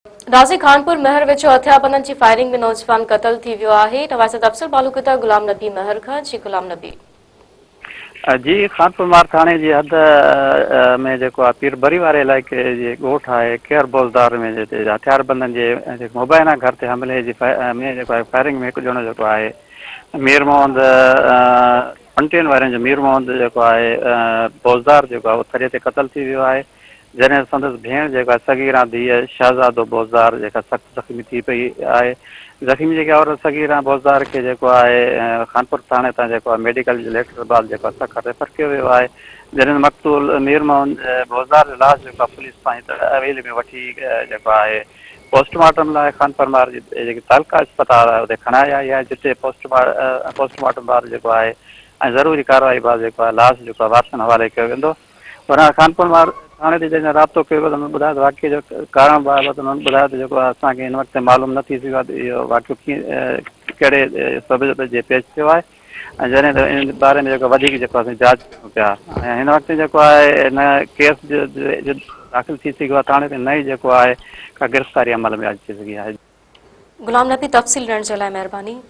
غازي خانپور مهر ويجهو هٿياربندن جي فائرنگ ۾ نوجوان قتل ٿي ويو آهي، روايت افسر بالوڪتا غلام نبي مهر کان جي غلام نبي. جي خانپور مهر ٿاڻي جي حد ۾ جيڪو آهي پير بري واري علائقي جي ڳوٺ آهي ڪير بوزدار ۾ جتي هٿياربندن جي مبينا گهر تي حملي جي ۾ جيڪو آهي فائرنگ ۾ هڪ ڄڻو جيڪو آهي مير محمد پنٽين وارن جو مير محمد جيڪو آهي بوزدار جيڪو آهي اهو ٿري تي قتل ٿي ويو آهي جڏهن سندس ڀيڻ جيڪا صغيران ڌيء شهزادو بوزدار جيڪا سخت زخمي ٿي پئي آهي زخمي جيڪا عورت صغيران بوزدار کي جيڪو آهي خانپور ٿاڻي تان جيڪو آهي ميڊيڪل جي ليٽر بعد جيڪو آهي سکر ريفر ڪيو ويو آهي جڏهن مقتول مير محمد بوزدار جو لاش جيڪو آهي پوليس پنهنجي حويلي ۾ وٺي جيڪو آهي پوسٽ مارٽم لاء خانپور جي جيڪي تعلقه اسپتال آهي اتي کڻائي آئي آهي جتي پوسٽ پوسٽ مارٽم بعد جيڪو آهي ۽ ضروري ڪارروائي بعد جيڪو آهي لاش جيڪو آهي وارثن حوالي ڪيو ويندو ورنه خانپور مار ٿاڻي تي جڏهن رابطو ڪيو ويو ته انهن ٻڌايو ته واقعي جو ڪارڻ بابت انهن ٻڌايو ته جيڪو آهي اسان کي هن وقت معلوم نه ٿي سگهيو آهي ته اهو واقعو ڪيئن ڪهڙي سبب جي پيش ٿيو آهي ۽ جڏهن ته ان باري ۾ جيڪو وڌيڪ جيڪو اسين جاچ ڪيون پيا ۽ هن وقت جيڪو آهي نه ڪيس داخل ٿي سگهيو آهي ٿاڻي تي نه ئي جيڪو آهي ڪا گرفتاري عمل ۾ اچي سگهي آهي. غلام نبي تفصيل ڏيڻ جي لاء مهرباني.